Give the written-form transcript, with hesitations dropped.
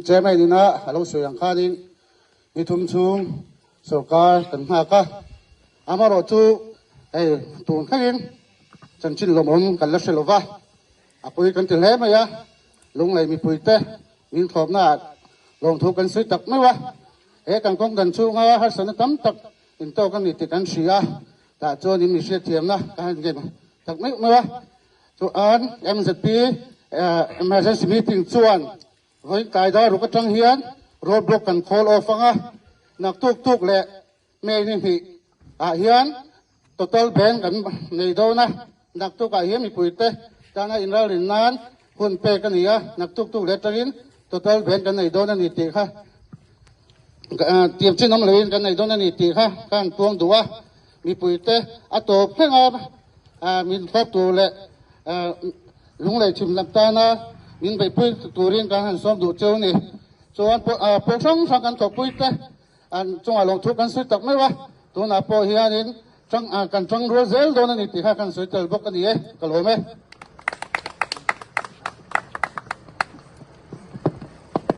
Chairman ina a lo sawi ang khanin ni thum chhung sorkar kan nghak a, amaherawh chu hei tun thlengin chanchin lawmawm kan la hre lo va, a pui kan ti hle mai a, Lunglei mipuite min thlawpnaah lawmthu kan sawi tak meuh a, he kan kawng dan chhunga harsatna tam tak intawk a ni tih kan hria, tah chuan in mi hriatthiamna ka han ngen tak meuh meuh a. Chuan MZP Emergency Meeting chuan vawiin tlai dar ruk atang hian road block kan call off ang a, naktuk tuk leh May ni hnih ah hian total ban kan nei dawn a, naktuk ah hian mipuite tana inralrin nan hun pek a ni a, naktuk tuk leh atangin total ban kan nei dawn a ni tih kha tiam chin awm loin kan nei dawn a ni tih kha ka han puang duh a. Mipuite a tawp thleng a, min thlawp tur leh lunglei chhim lam tana min beihpui turin kan han sawm duh cheu a ni. Chuan pawl hrang hrang kan thawkpuite an chungah lawmthu kan sawi tak meuh a, tunah pawh hianin kan tangrual zel dawn a ni tih kha kan sawi tel bawk a ni e, ka lawm e.